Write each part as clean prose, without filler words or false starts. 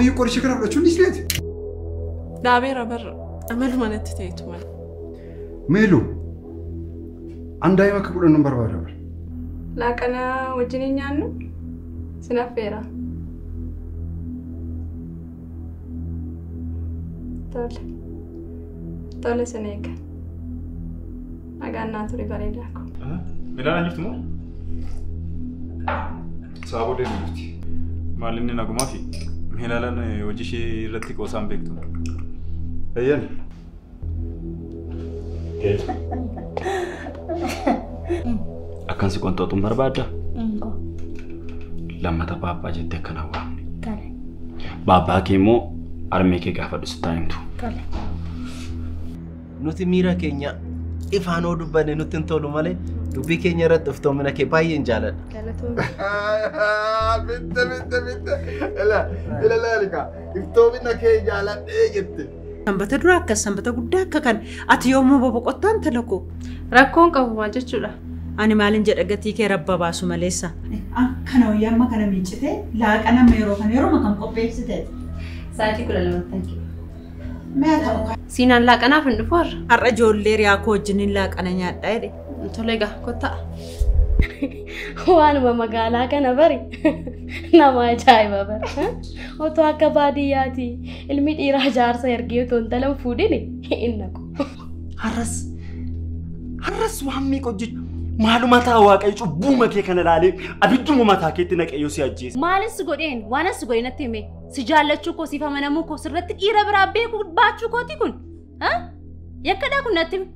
Yoomiyyuu qoricha kana fudhachuun dhiisneeti. Dhaabeera barra amaluma natti ta'etu malee. Meeluu an daa'ima akka godhannu barbaada bara. Laaqana wajjin hin nyaannu sinaffeera. Tole. Tole sin eega. Nagaan naa ture bareedaa koo. Midhaan jirtu moo? Saaboo deemu jirti. Maalinni nagumaa fi Meelaalaan hojii ishee irratti qoosaan beektu. Eeyyan. Akkan si qonxooxuun barbaadda? Lammata baabbaa jettee akkana waamne. Baabbaa kee immoo harmee kee gaafadhu sittaa himtu. Nuti miira keenya ifaanoo dubbanne nutti hin tolu malee dubbii keenya irratti iftoomina kee baay'een jaaladha. Bitte bitte bitte. Ila ila laalika iftoomina kee jaaladhee jette. Sanbata dura akka sanbata guddaa akka kan ati yommuu boboqottaan talakoo. Rakkoon qabu maal jechuudha? Ani maalin jedha gatii kee rabba baasu maleessa. Kana wayyaa amma kana miiccitee laaqana amma yeroo kana yeroo kam qopheessite? Sa'aatii 12 Mee ta'u. Siinaan laaqanaaf hin dhufu har'a. Har'a ijoollee riyaa koo wajjin laaqana nyaadhaa jedhe. Tole egaa kottaa. Waanuma magaalaa kana bari nama ajaa'iba bara. Otoo akka baadiyyaati ilmi dhiiraa jaarsa ergee otoo intalan fuudhini hin naqu. Har'as har'as waan meeqa hojjechu maaluma taa waaqayyo cubbuma kee kana ilaalee abidduma mataa keetti naqee yoo si ajjeese. Maalis godheen waanas godheen natti hime si jaallachuu koo siif amanamuu koo sirratti dhiira biraa beekuu baachuu kooti kun yakkadhaa kun natti hime.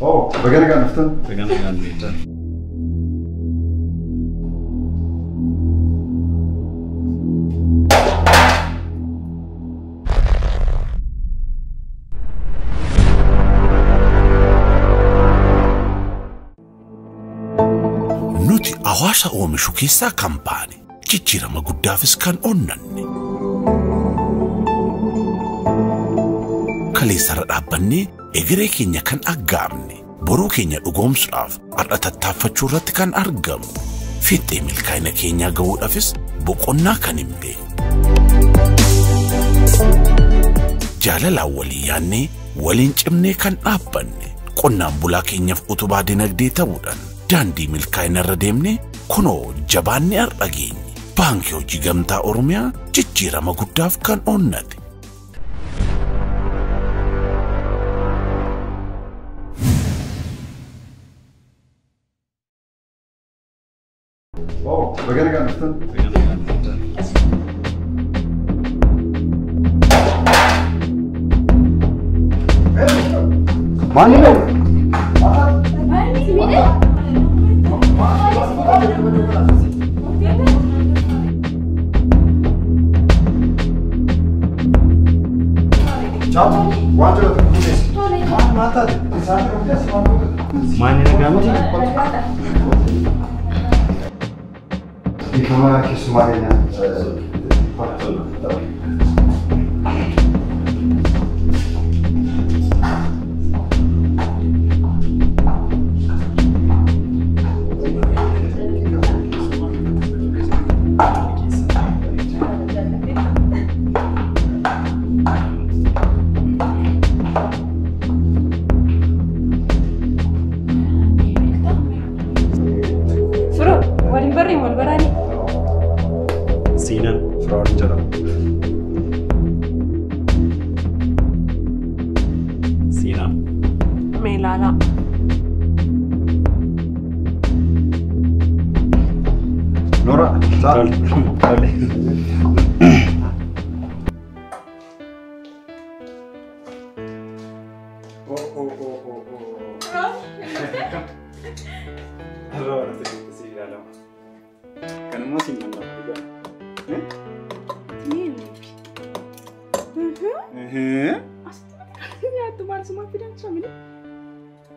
Oh, baga nagaan dhuftan. Baga nagaan dhuftan. Nuti hawaasa oomishu keessaa kan baane jijjiirama guddaafis kan onnanne. Kaleessarra dhaabbannee egeree keenya kan aggaamne boruu keenya dhugoomsuudhaaf har'a tattaaffachuu irratti kan argamu. Fiixee milkaa'ina keenyaa gahuudhaafis boqonnaa kan hin beekne. Jaalalaan walii yaannee waliin cimnee kan dhaabbanne qonnaan bulaa keenyaaf utubaa dinagdee ta'uudhaan daandii milkaa'ina irra deemne kunoo jabaannee har'a geenye. Baankii Hojii Gamtaa Oromiyaa jijjiirama guddaaf kan onnate. Oh, baga nagaan dhuftan. Baga nagaan dhuftan. Maali mee? Ciao, waan jira tokko keessa. Maal maal taate? Isaan dhuftee maal goote? Maali nagaa miti? Dhiifama keessumaa keenya. Firoo waliin barreen wal baraanii. Siinaan Firaa'ol jedhama. Siinaan. Meelaalaa. Noora, ta'a. Tole. Har'a waan ta'eef si ilaalama. Kanammoo siin nan lafa. Nyaattu maal sumaa fidan shamini?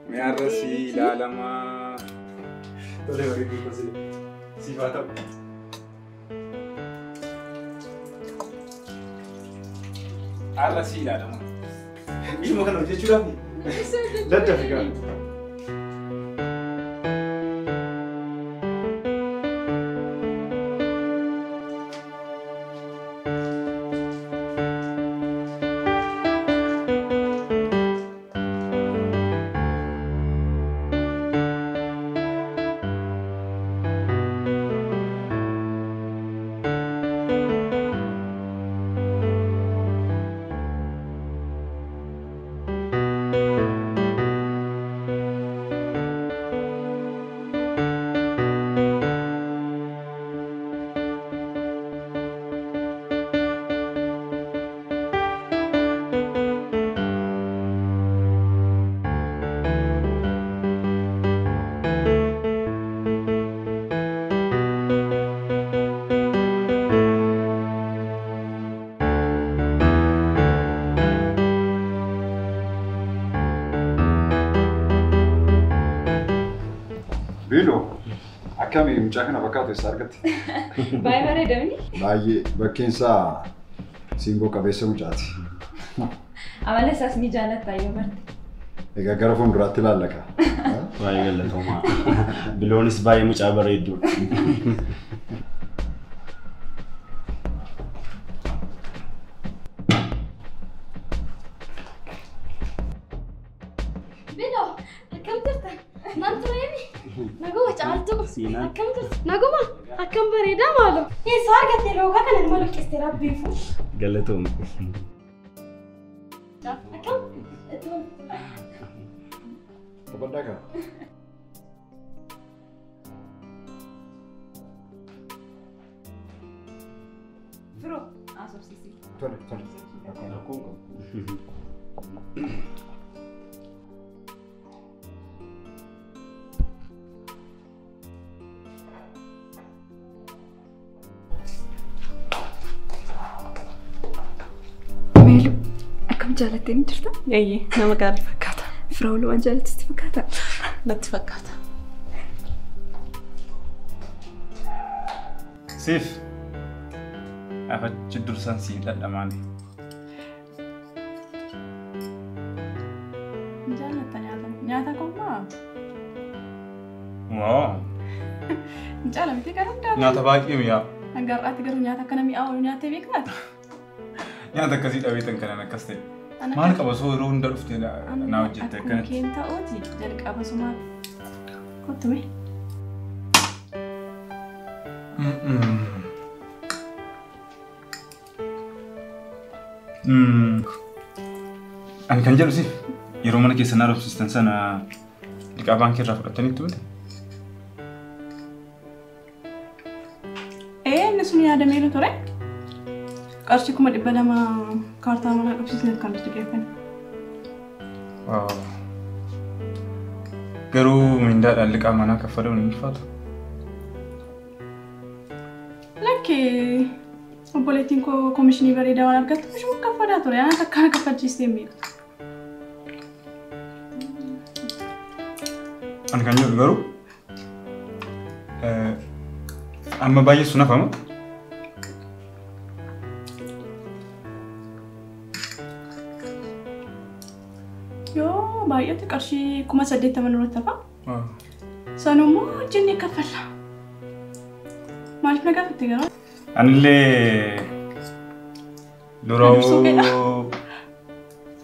Mee har'a si ilaalama. Tole bareedu kosii. Siif haa ta'u. Har'a si ilaalama. Ishuma kana hojjechuudhaaf Daddafi gaa. Bilo, akkami mucaa kana fakkaatu eessa argatte? Baay'ee bareeda mini? Baay'ee bakkeen isaa simboo qabeessa mucaati. Amala isaas ni jaalatta yoo barte. Egaa gara fuulduraatti ilaallaka. Baay'ee galatoomaa. Biloonis baay'ee mucaa bareedduudha. Bilo, akkam jirta? Nan tureemi? Naguma caaltu. Akkam jirta? Naguma akkam bareedaa maaloo? Eessa argatte rooga kana nama luqqiste rabbiifu? Galatoom. Akkam? Taphadhaa kaa. Firoo, haasofsiisi. Tole, tole. Rakkoon qabu. Meelu, akkam jaalattee ni jirta? Eeyyee, nama gaarii fakkaata. Firoon waan jaalattitti fakkaata? Natti fakkaata. Siif afachi dursaan si dhadhamaani. Jaalatta nyaata. Nyaata kommaa? Waa. Jaala miti garuu daakuu. Nyaata baay'ee mi'aawa. Hanga har'aatti garuu nyaata akkana mi'aawu nyaattee beektaa? Nyaata akkasii dhabeetan kanan akkas ta'e. Maal qaba osoo yeroo hunda dhuftee naa hojjette Akkuma akkanatti. keen ta'uuti jalqaba sumaa. Kottu mee? Ani kan jedhu siif yeroo mana keessan haaromsistan sana liqaa baankii irraa fudhattaniitu miti? Ee inni sun yaadameeru ture. Qarshii 200,000 kaartaa manaa qabsiisneef kan nuti geeffanne. Garuu mindaadhaan liqaa manaa kaffaluun hin ulfaatu. Lakki obboleettiin koo koomishinii bareedaa waan argattu ishuma kaffalaa ture. Anaan akkana kaffalchiistee hin beektu. Ani kan jedhu garuu amma baay'ee sun hafama. Yoo baay'ate qarshii 80,000 nurratti hafa. Sanummoo hojjennee kaffalla. Maaliif na gaafatte garuu? Anillee dura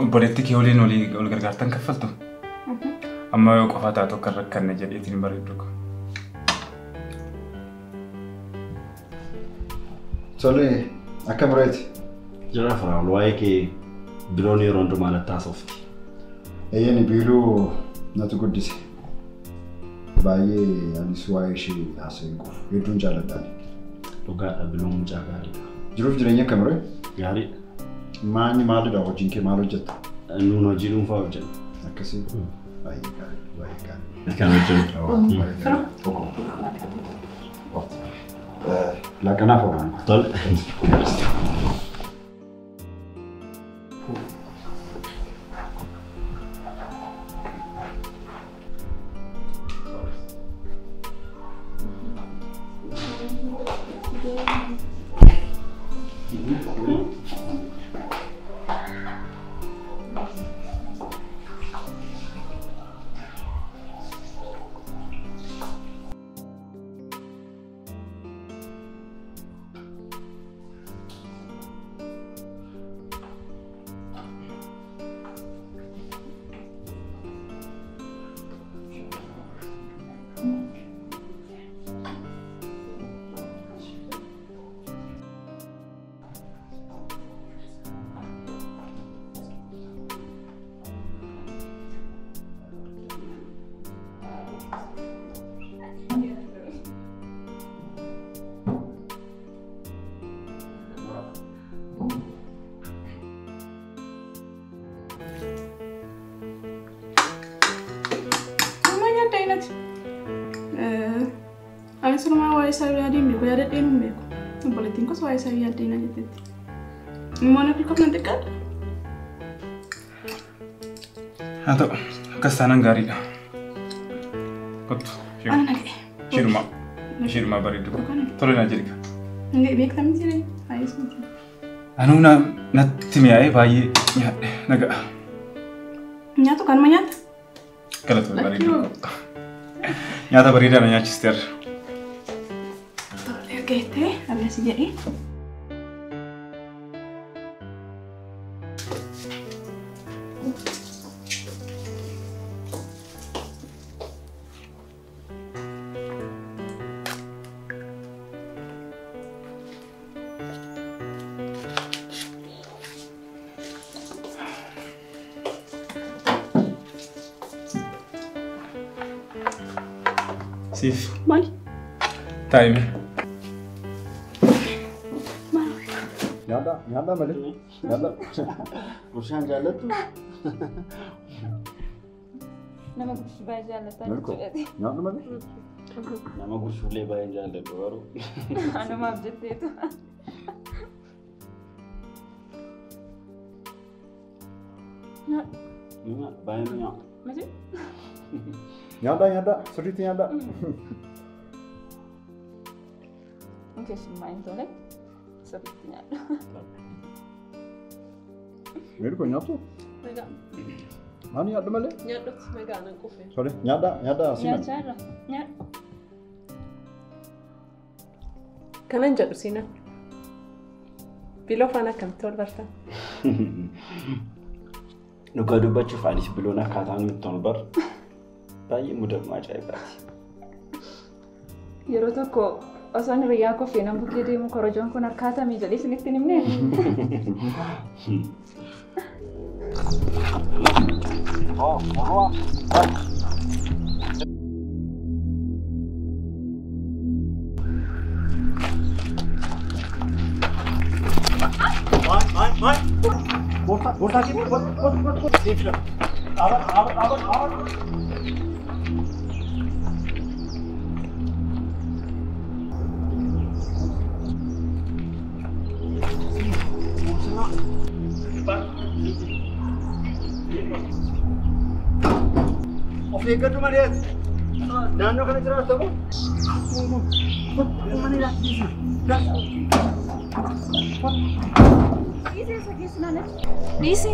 obboleettii kee waliin wal gargaartan kaffaltu. Amma yoo qofaa taatu akka rakkanne jedheetiin bareeddu. Tole, akkam reeti? Jira Firaa'ol, waa'ee kee biloon yeroo hundumaa natti haasofti. Eeyyani biiluu natu guddise. Baay'ee anis waa'ee ishee haasa'ee hin quufu. Hedduun jaalladha. Dhugaadha biloon mucaa gaariidha. Jiruuf jireenya akkam ree? Gaariidha. Maanni maalidha hojiin kee maal hojjetta? Nuun hojii dhuunfaa hojjenna. Akkasii? Baay'ee gaarii, baay'ee gaarii. Kan hojjennu. Laaqanaaf oolan. Tole. Ani silumaa waa'ee isaa yaadee hin beeku, yaadadheen hin beeku. Obboleettiin koos waa'ee isaa yaaddee na jetteetti. Immoo na filkoof nan xiqqaadha. Haa ta'u, akkas taanaan gaariidha. Kottu. Ana naga'e. Isheenuma. Isheenuma bareedu. Tole naa jedhi. Naga'e beektaa miti ree? Ayis miti. Anuu natti mi'aayee baay'ee nyaadhe naga'a. Nyaatu kanuma nyaata? Galatoomii bareedu. Nyaata bareedaa na nyaachisteerra. Tole geettee ammas jedhee. Siif. Maali? Taa'ime. Nyaadhaa, nyaadhaa malee. Nyaadhaa. Gurshaan jaallattu? Nama gurshuu baay'ee jaallataa jechuudha. Nyaadhu malee. Nama gurshuullee baay'ee jaalladhu garuu. Anumaaf jetteetu. Baay'ee mi'aa. Miti? Nyaadhaa, nyaadhaa. Sirriitti nyaadhaa. Keessummaa hin tole. Sirriitti nyaadha. Meeriko nyaattu? Nagaa. Maal nyaadhu malee? Nyaadhutti nagaa nan quufe. Tole nyaadhaa, nyaadhaa siman. Nyaachaa irra. Nyaadhu. Kanan jedhu Siinaa. Biloo faana akkamitti wal bartan? Dhugaa dubbachuuf anis biloon akkaataa nuti wal barru baay'ee mudannoo ajaa'ibaati. Yeroo tokko osoo hiriyaa koo feenan bukkee deemu korojoon kun akkaatamii jedhee isinitti hin himnee? Boorsaa kee boorsaa seefila. Dhaabadhu dhaabadhu dhaabadhu. Of eeggadhu malee naannoo kana jiraatu ta'u. Dhiisi.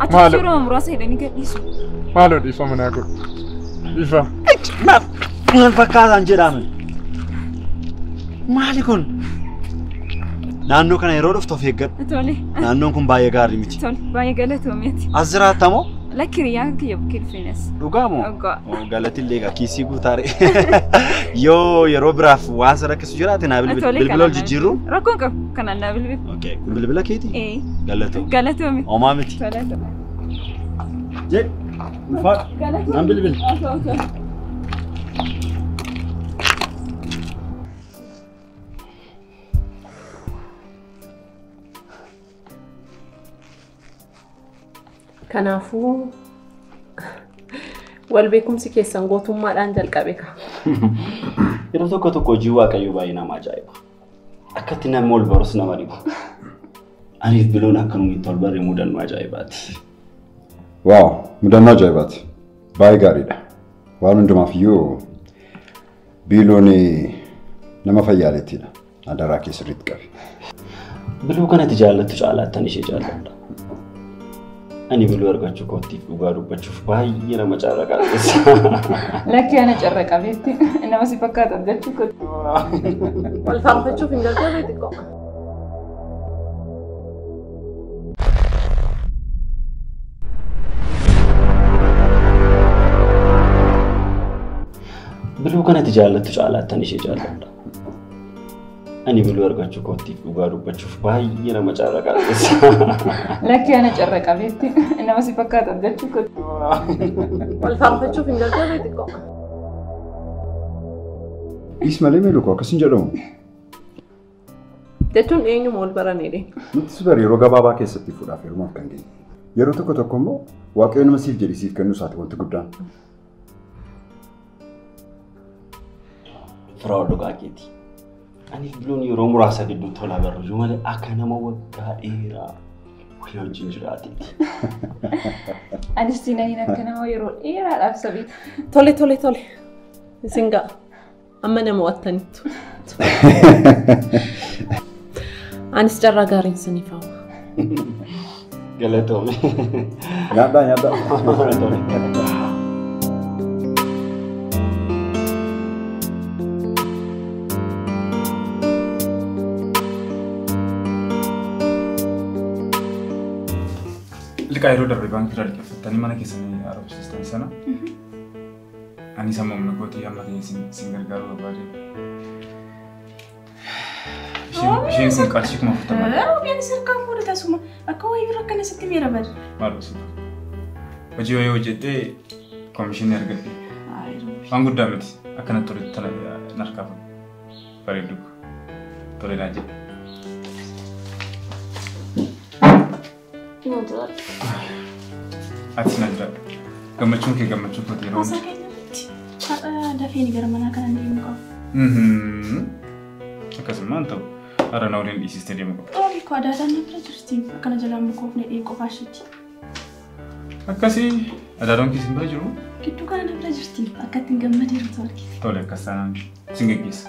Achi yeroo muraasa hidhanii gadhiisu. Maaloo dhiifama naa godhu. Dhiifama. Maal fakkaataan jedhame? Maali kun? Naannoo kana yeroo dhuftu of eeggadhu. Tole. Naannoon kun baay'ee gaarii miti. Tole baay'ee galatoomeeti. As jiraatta moo? Lakki hiriyyaan kiyya bukkee dhufeenas. Dhugaa moo? Dhugaa. Galatillee egaa kiisii guutaare. Yoo yeroo biraaf waan si rakkisu jiraate naa bilbili. Bilbila ol jijjiirru. Rakkoon qabu kanaan naa bilbili. Okay. Kun bilbila keeti? Ee. Galatoomi. Galatoomi. Homaa miti. Galatoomi. Jee. Ulfaadhu. Naan bilbili. Kanaafuu wal beekumsi keessan gootummaadhaan jalqabe ka. Yeroo tokko tokko hojii Waaqayyoo baay'ee nama ajaa'iba. Akkatti namni wal barus nama dhiba. Aniif biloon akka nuyi itti wal barre mudannoo ajaa'ibaati. Waaw, mudannoo ajaa'ibaati. Baay'ee gaariidha. Waan hundumaaf iyyuu biiloon nama fayyaaleettiidha. Adaraa kee sirriitti qabi. Biloo kanatti jaallattu caalaattan ishee jaalladha. Ani biloo argachuu kootiif dhugaa dubbachuuf baay'ee nama carra qabeessa. Lakki ana carra qabeetti nama si fakkaatu argachuu kooti. Wal faarfachuuf hin jalqabee xiqqoo. Biloo kanatti jaallattu caalaattan ishee jaalladha. Ani biloo argachuu kootiif dhugaa dubbachuuf baay'ee nama carra qabeessa. Lakki ana carra qabeetti nama si fakkaatu argachuu kooti. Wal faarfachuuf hin jalqabee xiqqoo. Dhiis malee meeluu akkas hin jedhamu. Jechuun eenyuma wal baranidha. Nuti bari yeroo gabaabaa keessatti fuudhaaf heerumaaf kan geenye. Yeroo tokko tokko immoo Waaqayyo nama siif jedhi siif kennuu isaati wanti guddaan. Firaa dhugaa keeti. Ani biloon yeroo muraasa gidduutti wal agarru iyyuu malee akka nama waggaa dheeraa walii wajjin jiraateeti. Anis siinaniin akka nama yeroo dheeraadhaaf sabiita. Tole tole tole. Isin ga'a. Amma nama wattaniittu. Anis carraa gaariin isiniif hawwa. Galatoome. Nyaadhaa nyaadhaa. Liqaa yeroo darbe baankii irraa liqeeffattanii mana keessanii haaromsiistan sana ani sammuu humna kootii amma ta'e sin gargaaruu barbaade. Isheen kun qarshii 40,000. Roobiin sirkaan fuudhe tasuma akka wayii bira akkana sitti miira bade. Maal gosa? Hojii wayii hojjettee koomishinii argadhe. Waan guddaa miti akkanatti tole narkaa fuudhe. Bareeddu tole naa jedhe. Ati na jiraadhu. Gammachuun kee gammachuu kooti yeroo Haasaa keenya irratti har'a dafeen gara manaa kanan deemu qaba. Akkasuma hin ta'u. Har'a na waliin dhiisistee deemu qaba. Xoobii koo adaadaan na bira jirti. Akkana jalaan mukoofne dhee qofaa isheeti. Akkasii adaadoon kee sin bira jiru? Gidduu kana na bira jirti. Akka ittiin gammadeeru argite. Tole akkas taanaan sin geggeessa.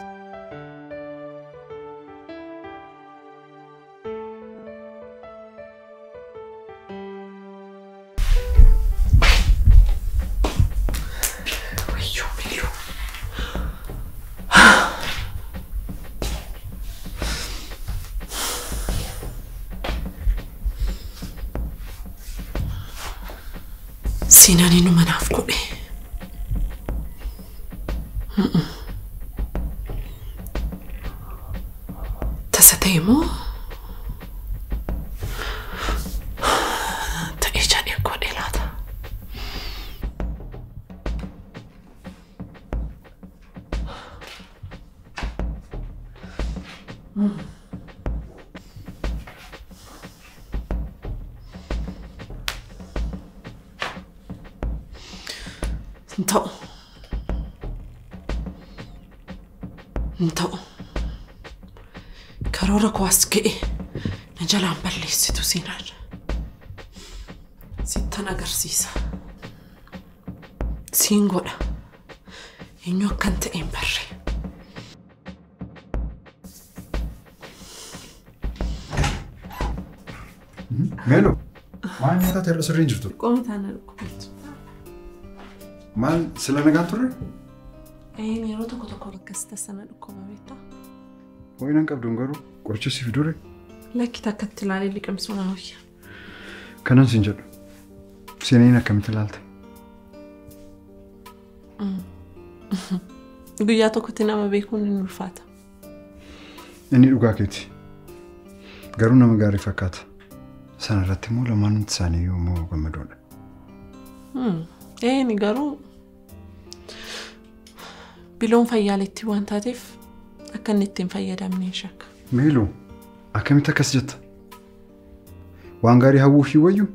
Siinaan inni manaaf godhe. Tasa ta'e moo? Ta'ee jedhee godhe laata? Hin ta'u. Hin ta'u. Karoora koo as ga'e na jalaan balleessitu Siinaan. Sittan agarsiisa. Siin godha. Eenyu akkan ta'e hin barre. Meelo, maal nyaataa ta'e irra sirriin jirtu? Qomi taana dhukkubatu. Maal sila nagaan turre? Yeroo tokko tokko akkas tasana dhukkuba beektaa? Ho'inan qabduun garuu qoricha si fidure? Lakki takkatti ilaalee liqimsuu na wayya. Kanan sin jedhu. Seeneen akkamitti ilaalte? Guyyaa tokkotti nama beekuun ni ulfaata. Inni dhugaa keeti. Garuu nama gaarii fakkaata. Sana irratti immoo lamaan isaanii immoo gammadoodha. Inni garuu biloon fayyaaleetti waan taateef akka inni ittiin fayyadamne hin shakka. Meeloo, akkamitti akkas jetta? Waan gaarii hawwuufii wayyu?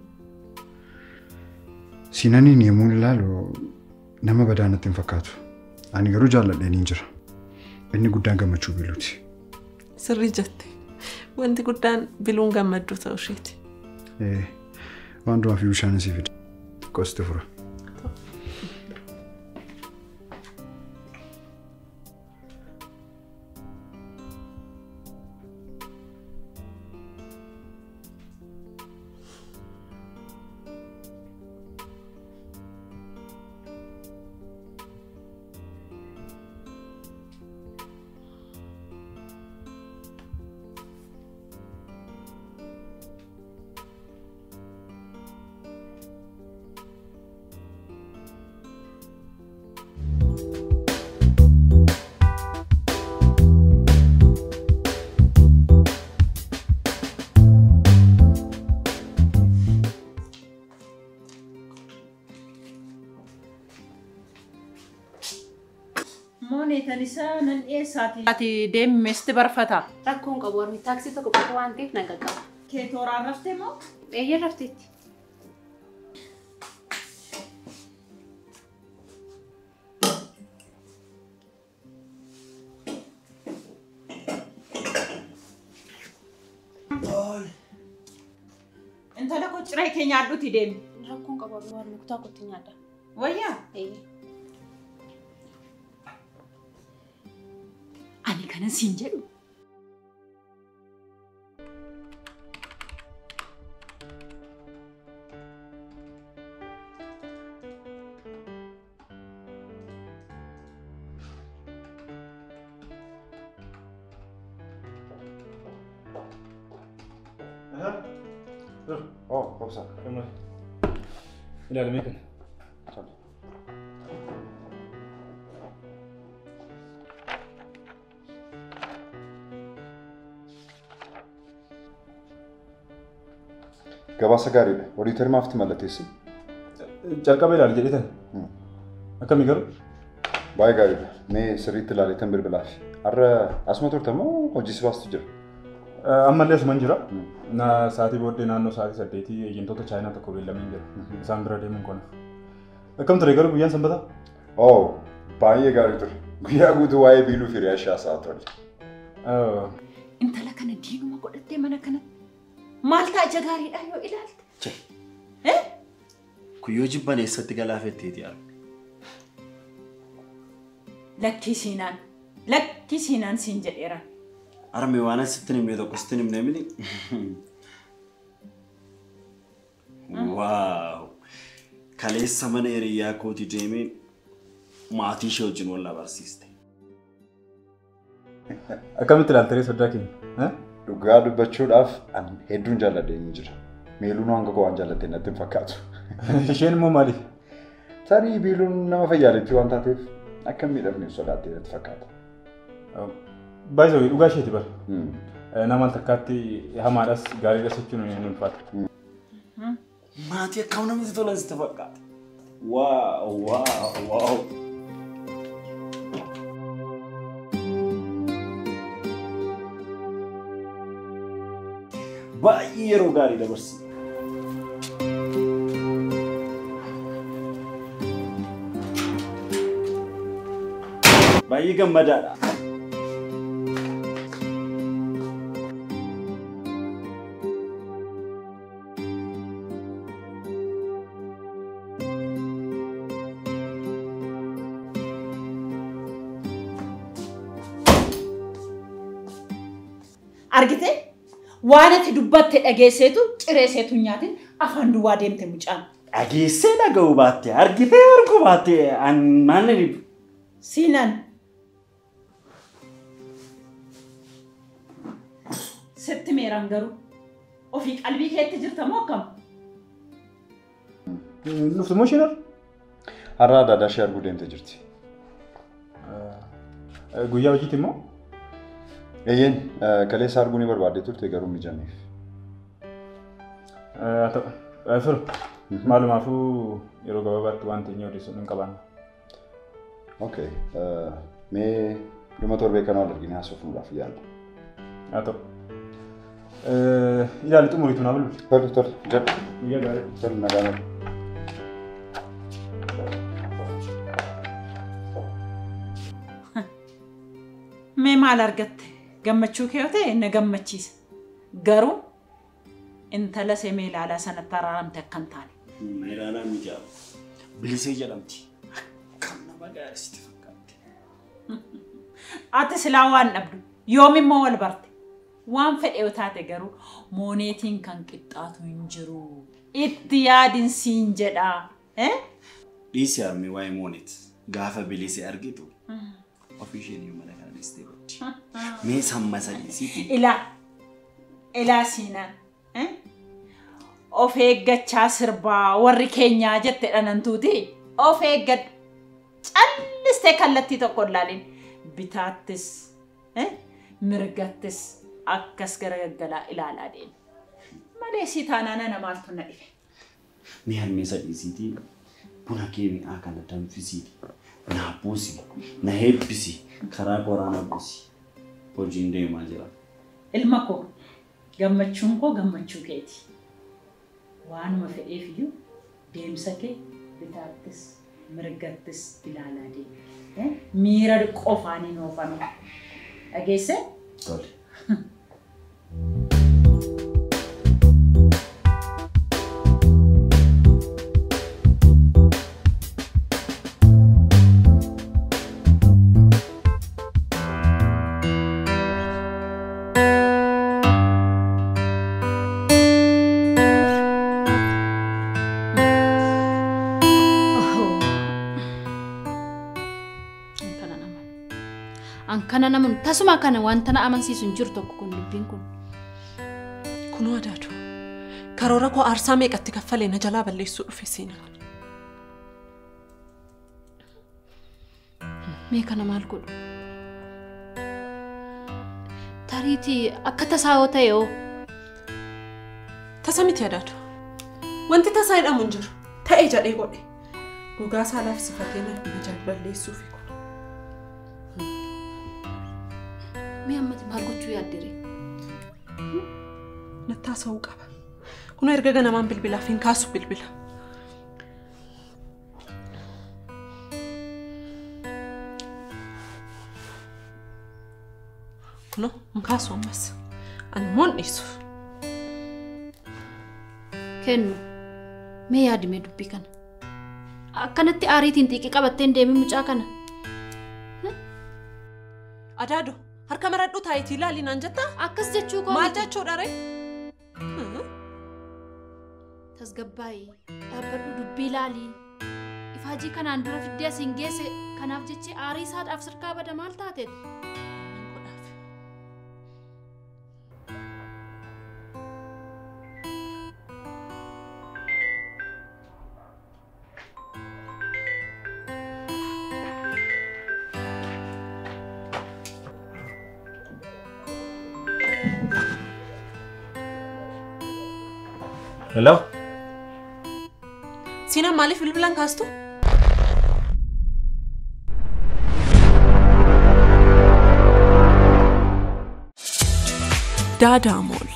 Siinaniin yommuu ilaalu nama badaa natti hin fakkaatu. Ani garuu jaalladheen hin jira. Inni guddaan gammachuu biluuti. Sirrii jette. Wanti guddaan biluun gammadduu ta'uu isheeti. Waan du'aa fi bishaan isii fida. Xiqqoo fura. Ati deemmeesti barfata. Rakkoon qabu warri taaksii tokko qofa waan ta'eef nan qaqqaba. Kee tooraan raftee moo? Eeyyee rafteetti. Intala koo ciree kee nyaadhuuti deemi. Rakkoon qabu warri kutaa kootti nyaadha. Wayyaa? Eeyyee. Kanan siin jedhu. Oh, obsa. Ilaalamee kana. Gabaasa gaariidha. Odiitarri maafti mallatteessi? Calqaba ilaali jedhetan. Akkamii garuu? Baay'ee gaariidha. Mee sirriitti ilaaleetan bilbilaafi. Har'a asuma turte moo hojii si baastu jira? Ammallee asuman jira. Na sa'aatii booddee naannoo sa'aatii 8 eejentoota Chaayinaa tokko beellameen jira. Isaan bira deemuun konaaf. Akkam ture garuu guyyaan sanbataa? Oh, baay'ee gaarii ture. Guyyaa guutuu waa'ee biiluu fi riyaashaa haasa'aa turre. Intala kana diinuma godhattee mana kanatti maal ta'a ija gaariidhaan yoo ilaalte? Kuyyoo jibban eessatti galaafetteeti arge? Lakkii siinaan siin jedheera. Arme waan asitti himne tokko sitti himne mini. Waaw! Kaleessa mana hiriyaa kootii deemee maatii ishee wajjin wal barsiiste. Akkamitti ilaaltaree soddaa keenya? Dhugaa dubbachuudhaaf ani hedduun jaalladhee ni jira. Meeluun hanga koo waan jaallatte natti hin fakkaatu. Isheen immoo maaliif? Tarii biiluun nama fayyaaletti waan taateef akka hin miidhamneef sodaattee natti fakkaata. Baay'ee dhugaa isheeti bara. Nama al takkaatti hamaadhas gaariidhas jechuun ni ulfaata. Maatii akkam namatti tolan sitti fakkaata. Waaw waaw waaw. Baay'ee yeroo gaarii dabarsi. Baay'ee gammadaadha. Argite? Waan ati dubbatte dhageesseetu cireesseetu nyaatin afaan duwwaa deemte mucaan. Dhageessee dhaga'uu baatte argitee arguu baatte an maal na dhibu? Siinan. Sitti meeraan garuu ofii qalbii keetti jirta moo akkam? Dhuftu moo isheen har'a? Har'a adaadaa ishee arguu deemtee jirti. Guyyaa hojiitti immoo? Eeyyeen kaleessa arguu ni barbaadde turte garuu mijanneef. Haa ta'u. Firu maalumaafuu yeroo gabaabaatti waan teenyee odeessuun hin qabaanna. Okay. Mee dhuma torbee kana wal arginee haasofnuudhaaf yaalla. Haa ta'u. Ilaali xumuriitu naa bilbili. Tole tole jedhu. Guyyaa gaarii. Tole nagaa nagaa. Mee maal argatte? Gammachuu kee yoo ta'e na gammachiisa. Garuu intala see meelaalaa sanatti araaramte akka hin taane. Meelaalaa miti yaa. Bilisee jedhamti. Akkam nama gaarii sitti fakkaatti. Ati silaa waan dhabdu yoom immoo wal barte? Waan fedhe yoo taate garuu mooneetiin kan qixxaatu hin jiru. Itti yaadin siin jedha. Dhiisi harmee waa'ee mooneet gaafa bilisee argitu ofii isheen iyyuu mana kana dhiistee baddi. Mee samma sadiisiiti. Ilaa ilaa siinaan of eeggachaa sirbaa warri keenyaa jette dhanantuuti of eeggadhu callistee kallattii tokko hin ilaalin bitaattis mirgattis akkas garagaggalaa ilaalaa deemi. Malee si taanaan ana maaltu na dhibe. Mee harmee sadiisiiti buna kee mi'aa kana danfisiiti. Na buusi, na eebbisi, karaa koraa na buusi. Hojiin deemaa jira. Ilma koo gammachuun koo gammachuu keeti. Waanuma fedheef iyyuu deemsa kee bitaattis mirgattis ilaalaa deemi. Miira qofaan hin oofame. Dhageessee? Tole. An kana namun tasuma kana wanta na amansiisu hin jiru tokko kun dubbiin kun. Kunoo adaadu. Karoora koo aarsaa meeqatti kaffalee na jalaa balleessuu dhufe Siinaan. Mee kana maal godhu? Tariitii akka tasaa yoo ta'e hoo? Tasa miti adaadu. Wanti tasaa jedhamu hin jiru. Ta'e jedhee godhe. Gogaa isaa laafsifatee na jalaa balleessuufi kun. Mee ammati maal gochuu yaaddere? Natti haasa'uu qaba. Kunoo erga ganamaan bilbilaaf hin kaasu bilbila. Kunoo hin kaasu ammas. Ani immoo hin dhiisu. Kennu mee yaadime dubbii kana. Akkanatti aariitiin xiiqii qabattee hin deemin mucaa kana. Adaado harka maradhu taayitii ilaali naan jettaa? Akkas jechuu koo. Maal jechuudha ree? Tasgabbaa'ii dhaabbadhu dubbii ilaali. Ifaajii kanaan dura fiddee as hin geesse kanaaf jechi aarii isaadhaaf sirkaa bada maal taateet? Hello? Siinaan maaliif bilbilaan kaastu? Daadaa Mool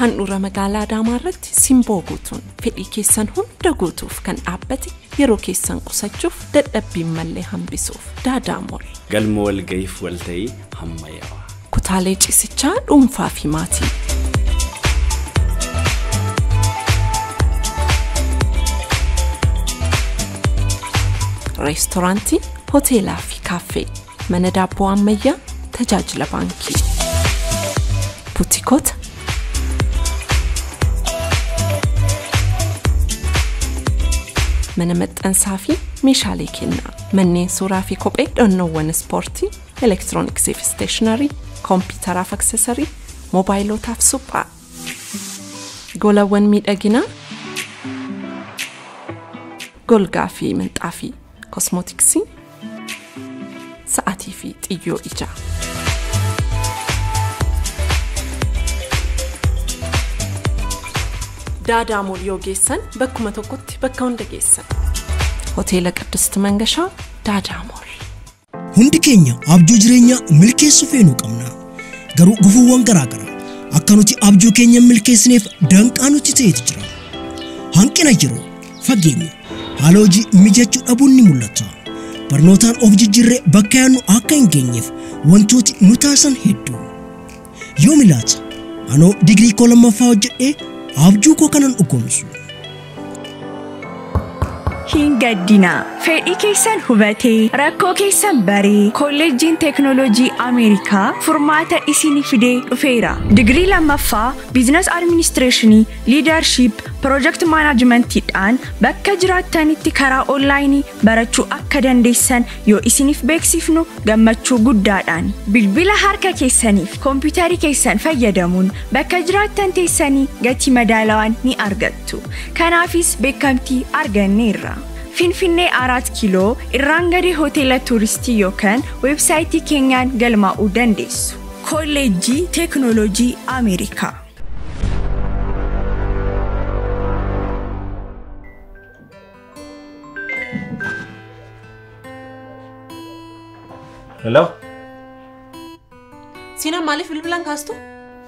handhuura magaalaa Adaamaa irratti simboo guutuun fedhii keessan hunda guutuuf kan dhaabbate yeroo keessan qusachuuf dadhabbiin mallee hambisuuf Daadaa Mool. Galma walga'iif walta'ii hammayyaawaa. Kutaalee ciisichaa dhuunfaa fi maatii. Reestooraantii, hoteelaa fi kaaffee, mana daabboo ammayyaa, tajaajila baankii, butikoota, mana maxxansaa fi meeshaalee kennaa, manneen suuraa fi kophee, dhonnoowwan ispoortii, elektirooniksii fi isteeshinarii, kompiitaraa fi aksesarii, moobaayilotaaf suphaa, golawwan miidhaginaa, golgaa fi minxaafii. Kosmootiksii, sa'aatii fi xiyyoo ijaa. Daadaa Mool yoo geessan bakkuma tokkotti bakka hunda geessan. Hoteela Qiddust Mangashaa Daadaa Mool. Hundi keenya abjuu jireenyaa milkeessuu feenuu qabna. Garuu gufuuwwan garaagaraa akka nuti abjuu keenya milkeessineef danqaa nuti ta'etu jira. Hanqina jiru fageenya. Haala hojii mijachuu dhabuun ni mul'ata. Barnootaan of jijjiirree bakka yaadnu akka hin geenyeef wantooti nu taasisan hedduu. Yoomi laata? Anoo digirii koo lammaffaa hojjedhee abjuu koo kanan dhugoomsu. Hin gaddinaa. Fedhii keessan hubatee, rakkoo keessan baree, kolleejjiin teeknooloojii Ameerikaa furmaata isinii fidee dhufeera. Digirii lammaffaa biizines administireeshinii, liidarshiip, piroojekti maanaajimentiidhaan bakka jiraattanitti karaa onlaayinii barachuu akka dandeessan yoo isiniif beeksifnu gammachuu guddaadhaan. Bilbila harka keessaniif kompiitarii keessan fayyadamuun bakka jiraattan teessanii gatii madaalawaan ni argattu. Kanaafis beekamtii arganneerra. Finfinnee 4 kiiloo irraan gadi hoteela tuuristii yookaan weebsaayitii keenyaan galmaa'uu dandeessu. Kolleejjii Teeknooloojii Ameerikaa. Hello? Siinaan maaliif bilbilaan kaastu?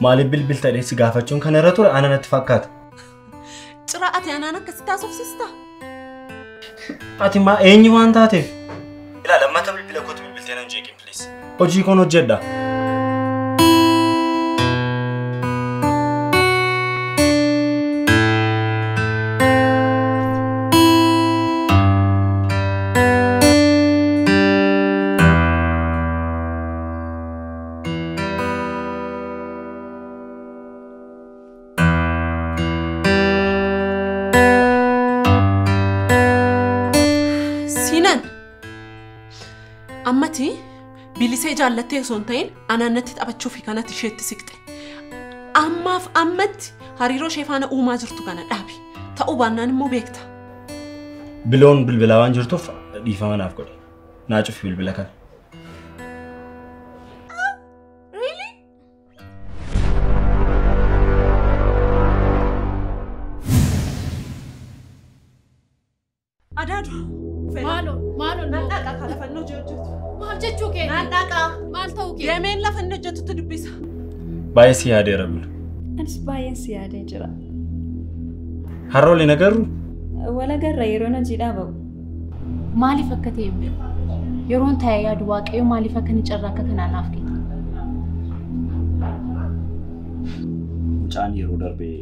Maaliif bilbilta dheessi gaafachuun kana irra ture ana natti fakkaata. Ciraa ati anaan akkasitti haasofsiistaa? Ati maa eenyu waan taateef? Ilaa lammata bilbila kootu bilbiltee nan jeeqin please. Hojii koon hojjedha. Ammati Bilisee jaallattee osoo hin ta'in anaannatti taphachuu fi kanatti isheetti siqxe. Ammaaf ammatti hariiroo ishee faana uumaa jirtu kana dhaabi. Ta'uu baannaan immoo beekta. Biloon bilbilaa waan jirtuuf dhiifama naaf godhe. Naa cufi bilbila kana. Really? Adaadu. Maaloo maaloo Nan dhaqa kan lafa inni hojii hojjetu. Maal jechuu kee? Nan dhaqa. Maal ta'uu kee? Deemeen lafa inni hojjetutti dubbisa. Baay'ee si yaadeera Bilu. Anis baay'een si yaadee jira. Har'a waliin agarru? Wal agarra yeroon hojiidhaa ba'u. Maaliif akka ta'e hin beeku. Yeroon taa'ee yaadu Waaqayyo maaliif akka inni carraa akka kanaa naaf kenne? Mucaan yeroo darbee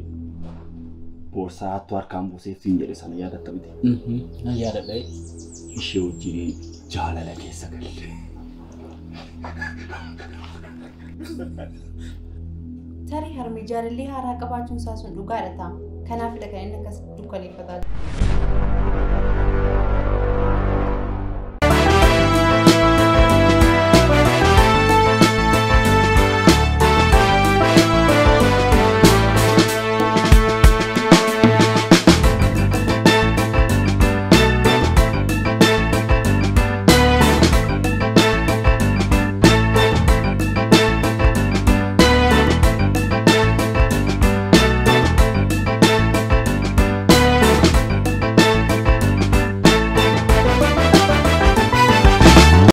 boorsaa hattuu harkaan buuseef siin jedhe sana yaadatta miti. Nan yaadadha. Ishee wajjin jaalala keessa galle. Tarii harmee jaalallee haaraa qabaachuun isaa sun dhugaadha ta'a. Kanaafidha kan inni akkas dukkaneeffataa jiru.